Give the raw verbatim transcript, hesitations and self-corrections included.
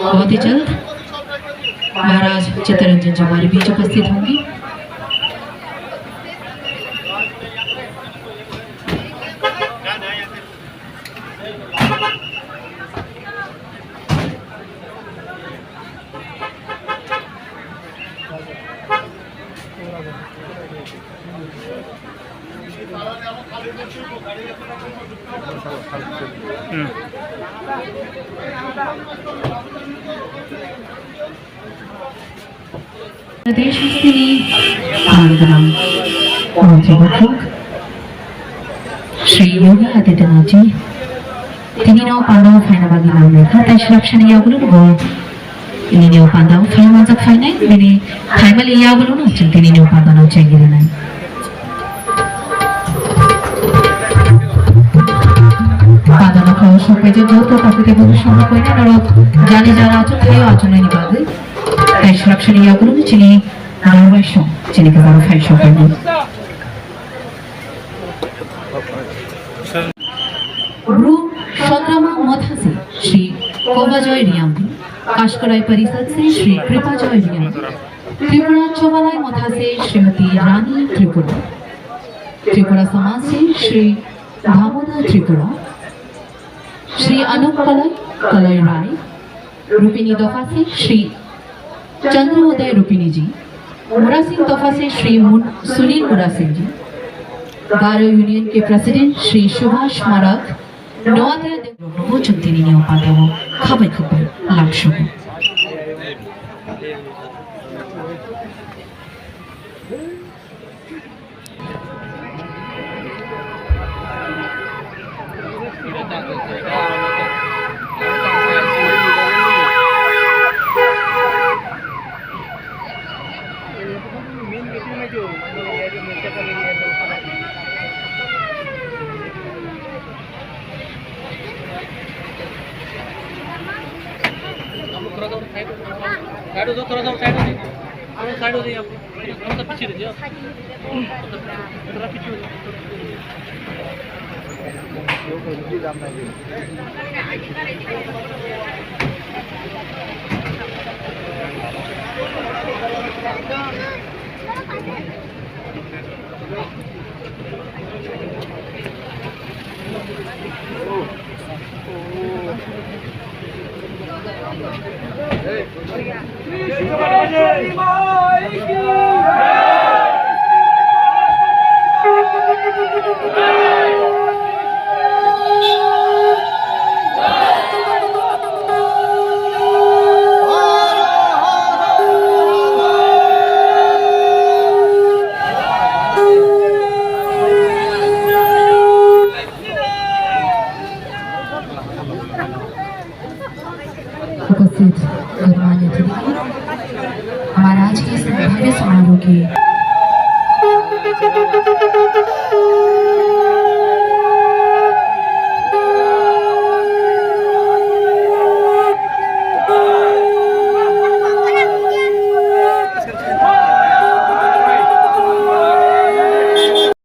बहुत ही जल्द महाराज चित्तरंजन जी हमारे बीच उपस्थित होंगे। Bangladesh hasteni Mangalam Rajabhakhok Shri Yogi Adityanath ji tini no pandao phaina bagwi nang lekha tai slap sani yagulo bo tini no pandao phai manjak phainai bini thaimali yagulo no chwng tini no pandao chengwi rwnai. Padano khao sokpaijak joto takhuti bubu songno koina norok jani jana achuk thaio achuknaini bagwi. Tai slap sani yagulo chini norok bai song chini kwcharo phai sokpaini. Bru Songrama Motha se Shri Kobajoy Riyang, Kashkarai Parisad se Shri Kripajoy Riyang, Tripura Chobalai Motha se Shrimati Rani Tripura, Tripura Samaj se Shri Damodar Tripura, Shri Anup Kalai, Kalai Rai, Rupini Dopha se Shri Chandra Uday Rupini ji, Murasing Dopha se Shri Mun-, Sunil Murasing ji, Garo Union ke President Shri Subhash Marak, Noatia de Robo Chumtini Neo Pandao, Khabai Khubai, Lamshogo. Side ho, side ho, side ho. Side ho, side ho, side ho. Side ho, side ho. उपस्थित गणमान्य अतिथि, हमारा आज के इस भव्य समारोह के